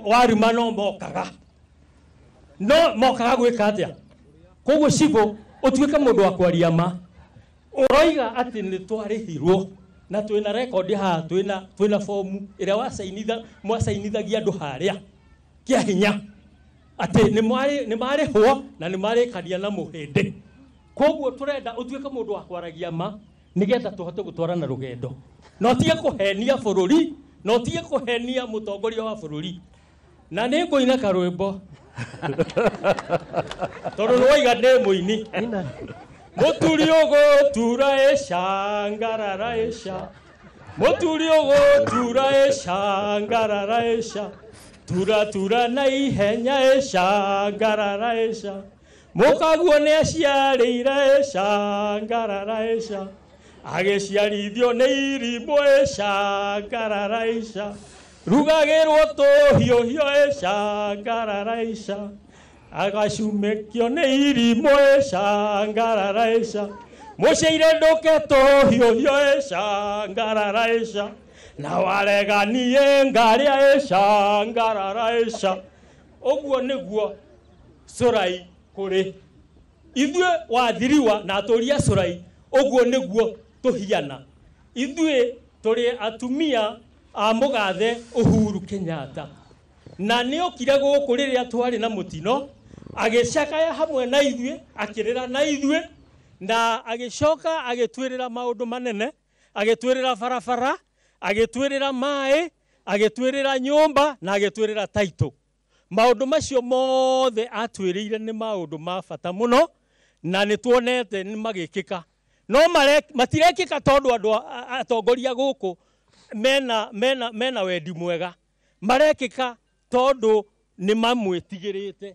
Waruma no mokaga no mokaga gwĩka atĩa. Koguo cibũ ũtuĩke mũndũ wa kwaria ma. Ũroiga atĩ nĩ twarĩhirwo na twĩna rekondi haha, twĩna fomu ĩrĩa mwacainithagia andũ harĩa kĩa hinya atĩ nĩ marĩhwo na nĩ marĩkania na mũhĩndĩ. Koguo tũrenda ũtuĩke mũndũ wa kwaragia ma nĩgetha tũhote gũtwarana rũgendo, na ũtige kũhenia bũrũri, na ũtige kũhenia mũtongoria wa bũrũri. Na nĩ ngũina karwĩmbo tondũ nĩ waiga ndĩ mũini. Mũturi ũgũtura ĩca ngarara ĩca, mũturi ũgũtura ĩca ngarara ĩca, tura tura na ihenya ĩca ngarara ĩca, mũkaguo nĩ aciarĩire ĩca ngarara ĩca, agĩciarithio nĩ irimũ ĩca ngarara ĩca, rugagĩrwo tũhiũhio ĩca ngarara ĩca, agacumĩkio nĩ irimũ ĩca ngarara ĩca, mũciire ndũke tũhiũhio ĩca ngarara ĩca, na wareganie ngarĩa ĩca ngarara ĩca. Ũguo nĩguo Cũrai kũrĩ ithuĩ wathiriwa na atũri a Cũrai, ũguo nĩguo tũhiana. Ithuĩ tũrĩ atumia a mũgathe Uhuru Kenyatta, na nĩokire gũkũ rĩrĩa twarĩ na mũtino, agĩcakaya hamwe na ithuĩ, akĩrĩra na ithuĩ, na agĩcoka agĩtwĩrĩra maũndũ manene, agĩtwĩrĩra barabara, agĩtwĩrĩra maĩ, agĩtwĩrĩra nyũmba, na agĩtwĩrĩra taitũ. Maũndũ macio mothe atwĩrĩire nĩ maũndũ ma bata mũno, na nĩ tuonete nĩ magĩkĩka. No matirekĩka tondũ andũ atongoria gũkũ mena wendi mwega, marekĩka tondũ nĩ mamwĩtigĩrĩte.